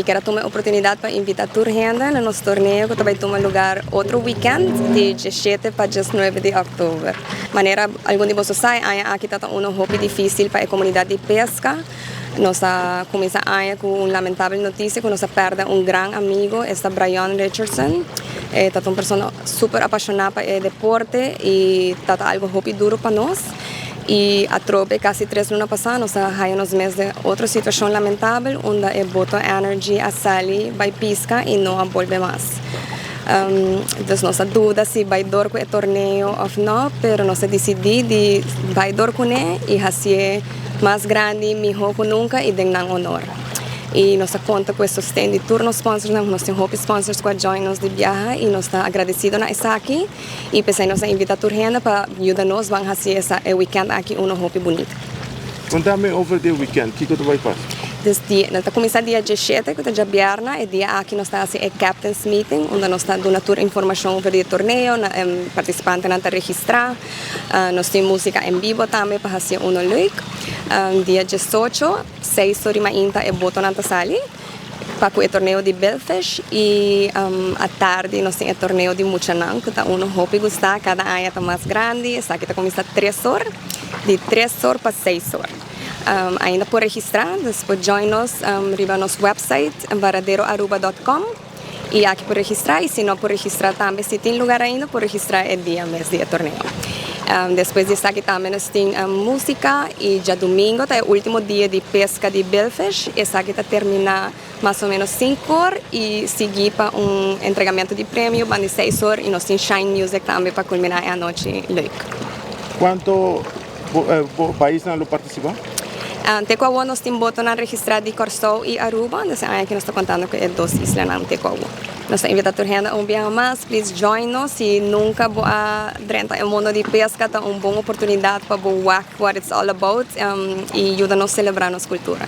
Mi kier a tuma e oportunidad pa invita tur hende na nos torneo cu ta bay tuma lugar otro weekend di 17 pa 19 di october. Manera algun di boso sa, e aña aki ta ta uno hopi dificil pa e comunidad di pesca. Nos a cuminsa aña cu un lamentabel noticia cu nos a perde un gran amigo, esta Bryon Richardson. E ta ta un persona super apasiona pa e deporte y ta ta algo hopi duro pa nos. Y atrobe casi 3 luna pasa nos a haya nos mes den otro situacion lamentabel unda e boto Energy a sali bay pisca y no a bolbe mas. Dus nos a duda si bay door cu e torneo of no, pero nos a dicidi di bay door cune y haci'e mas grandi, miho cu nunca y den nan honor. Y nos a conta cu e sosten di tur nos sponsors, nos tin hopi sponsors cu a join nos di biaha y nos ta agradecido na esaki. Y pesey nos a invita tur hende pa yuda nos ban haci e weekend aki uno hopi bunita. Conta mi over di weekend, kico ta bay pasa? Dus nos ta cuminsa dia 17, cu ta diabierna, e dia aki nos ta haci e Captain's Meeting, unda nos ta duna tur informacion over di torneo, participantenan ta registra, nos tin musica en bibo tambe pa haci uno leuk. Dia 18, 6 or mainta e botonan ta sali pa cu e torneo di Billfish y atardi nos tin e torneo di muchanan, cu ta uno hopi gusta, cada aña ta mas grandi, esaki ta cuminsa 3 or, di 3 or pa 6 or. Ainda por registra, dus por join nos riba nos website varaderoaruba.com y aki por registra y si no por registra tambe, si tin lugar ainda, por registra e dia mes di e torneo. Despues di esaki tambe nos tin musica y diadomingo ta e ultimo dia di pesca di Billfish, esaki ta termina mas o menos 5 or y sigui pa un entregamento di premio banda 6 or y nos tin Shine Music tambe pa culmina e anochi leuk. Cuanto pais lo participa? Te cu nos tin botonan registra di Corsou y Aruba, dus aki nos ta contando cu e dos islanan te cu. Nos ta invita tur hende un biaha mas, please join nos. Si nunca bo a drenta e mundo di pesca, ta un bon oportunidad pa bo wak what it's all about y yuda nos celebra nos cultura.